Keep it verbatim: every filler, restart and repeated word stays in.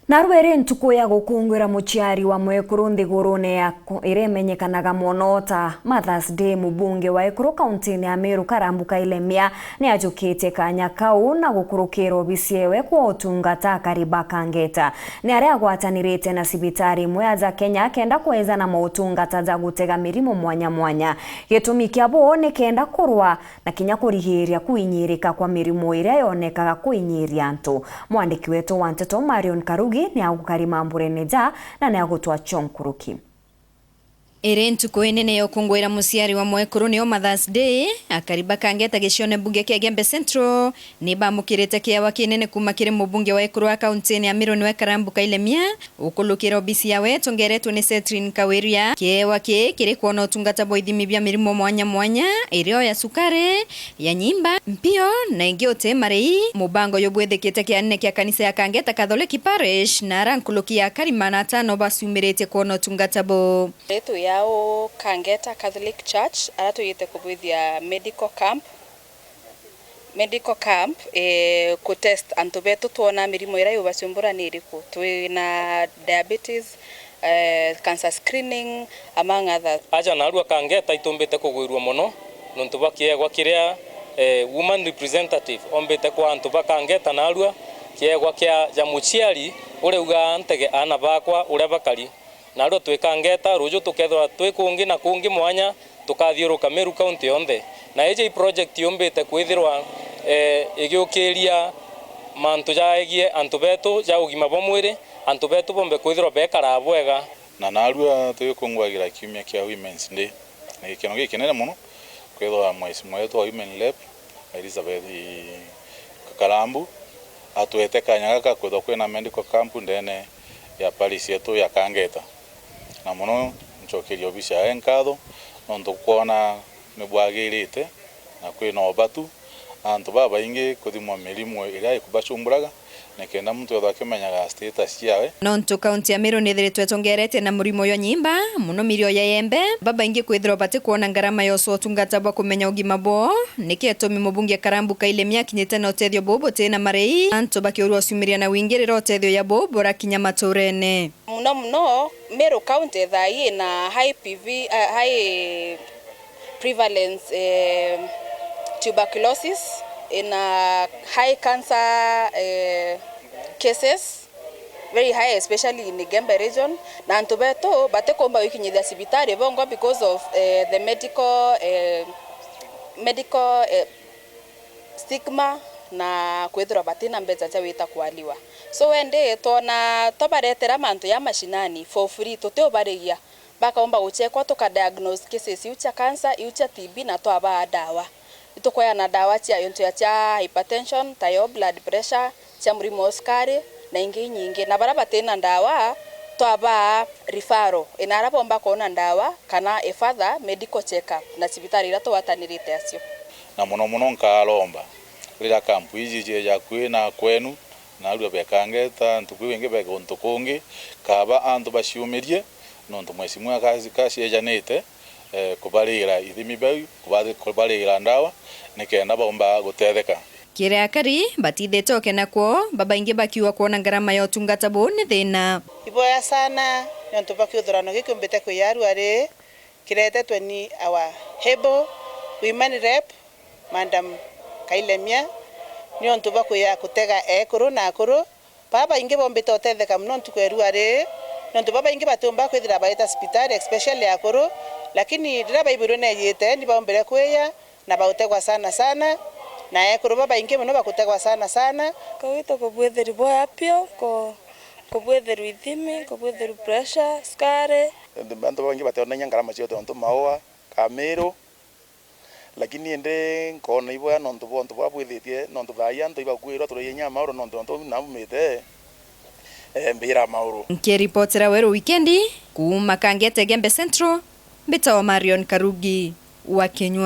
Narua iri ntuku ya gukungwira muciari wa mwekuru nthigurune ya ku-, iria imenyekanaga mono ta Mother's Day, mubunge wa ekuru kauntini ya Meru Karambu Kailemia ni ajukitie kanya kau na gukurukira obisi ewe kwa utungata akari ba Kangeta. Ni aria agwatanirite na cibitari imwe aja Kenya kenda kwejana mautungata ja gutega mirimo mwanya mwanya. Gitumi kia bo ni kenda kurwa na kinya kurigiiria kuinyirika kwa mirimo iria yonekaga kuinyiria antu. Mwandiki wetu wa nteto Marion Karugi ni agukari mamburene ja na ni agutwa cho nkuruki. Iri ntuku inene ya ukungwira muciari wa mwekuru, niyo Mother's Day, akari ba Kangeta gicione mbunge kia Igembe Central ni bamukirite kiewa kinene kuuma kiri mubunge wa ekuru a kauntini ya Meru niwe Karambu Kailemia. Ukulukira obisi yawe itongeretwe ni Setrin Kawiria. Kiewa kii kiri kwona utungata bwa ithimi bia mirimo mwanya mwanya, irio ya sukari, ya nyimba, mpio na ingi uti marei. Mubango jubwithikite kianene kia kanisa ya Kangeta Catholic Parish, na ara nkuruki ya akari magana atano baciumiritie kwona utungata buu. Ritwa yao Kangeta Catholic Church, ara tujite kubwithia medical camp. Medical camp, eh, ku test antu betu twona mirimo iria yubacumbura ni iriku. Twi na diabetes, eh, cancer screening, among others. Aja narua Kangeta itumbite kugwirua mono nontu bwa kiegwa kiria, eh, woman representative ombite kwa antu ba Kangeta narua, kiegwa kia ja muciari uria ugaa ntege aana bakwa uria bakari. Narua twi Kangeta, ruju tukethirwa twi kungi na kungi mwanya, tukathiuruka Meru County yonthe. Na iji i project yumbite kwithirwa, eh, igiukiria mantu jaegie antu betu ja ugima bwa mwiri, antu betu bombe kwithirwa bekaraa bwega. Na narua tuyikungwagira kiumia kia Women's Day. Ni gikeno gikinene mono kwithirwa mheshimiwa wetu wa Women Rep, Elizabeth Karambu, atwete kanya gaka kwithwa kwina medical camp ndene ya parish yetu ya Kangeta. Na mono ncokerie obisi yawe nkatho nontu kwona ni bwagirite na kwina ubatu antu babaingi kuthimwa mirimo iria ikubacumburaga, nikenda muntu ethwa akimenyaga status ciawe. Nontu kaunti ya Meru nithiritwe itongeretie na murimo jwa nyimba, mono mirio ya yembe, babaingi kwithirwa batikwona ngarama ya ucwa utungata bwa kumenya ugima bwao, niki gitumi mubunge Karambu Kailemia akinyite na utethio buu buti na marei, antu bakiurua ciumiria na wingi riria utethio ya buu burakinya maturene. Muno muno, Meru County thaa ii ina high P V, eh, high prevalence, eh, tuberculosis, ina high cancer, eh, cases, very high, especially in Igembe region. Na antu betu batikumba gwikinyithia cibitari bongwa because of, eh, the medical, eh, medical, eh, stigma na kwithirwa batina mbeca cia gwita kwaliwa. So wendi twona twabaretera mantu ya mashinani for free, tutiubarigia. Bakaumba guchekwa, tukadiagnose cases iu cia cancer, iu cia T B, na twabaa ndawa. Itukueana ndawa cia into ya cia hypertension, ta yo blood pressure, cia murimo wa cukari, na ingi inyingi. Na baria batina ndawa, twabaa referral, ina aria bomba kwona ndawa, kana a further medical check up na cibitari iria tugwatanirite acio. Na mono mono nkaromba, riria kampu iji cieja akui na kwenu, narua be Kangeta, ntuku iu ingi be guntu kungi, kaba antu baciumirie, nontu mheshimiwa kaci-, kaciejanite, eh, kubariira ithimi biu, kuba-, kubariira ndawa, nikenda baumba gutetheka. Kiri akari batithite ukena kwoo, babaingi bakiuga kwona ngarama ya utungata buu ni thina. Iboya sana, nontu bwa kiuthurano giki umbite kwiyarua ri, kiretetwe ni our able women rep, Madam Kailemia, niontu bwa kuya kutega ekuru na akuru. Babaingi bombite utetheka mono ntuku ya irua ri, nontu babaingi batiumba kwithira baita cibitari, especially akuru, lakini riria baibwirwe nejite, ni baumbire kwiya na bautegwa sana sana, na ekuru babaingi mono bakutegwa sana sana. Kagwito kubwithiri bwaya pio, ku-, kubwithirwa ithimi, kubwithirwa pressure, sukari. Antu babaingi bationania ngarama cio tontu maua, kamiru, lakini indi nkoona iboya nontu bwa untu bwa bwithitie, nontu thaa ii antu ibakuirwa turaie inya mauru nontu untu naumite, eh, mbira mauru. Nkiripotera Weru Wikendi kuuma Kangeta Igembe Central, mbitawa Marion Karugi wa Kinyua.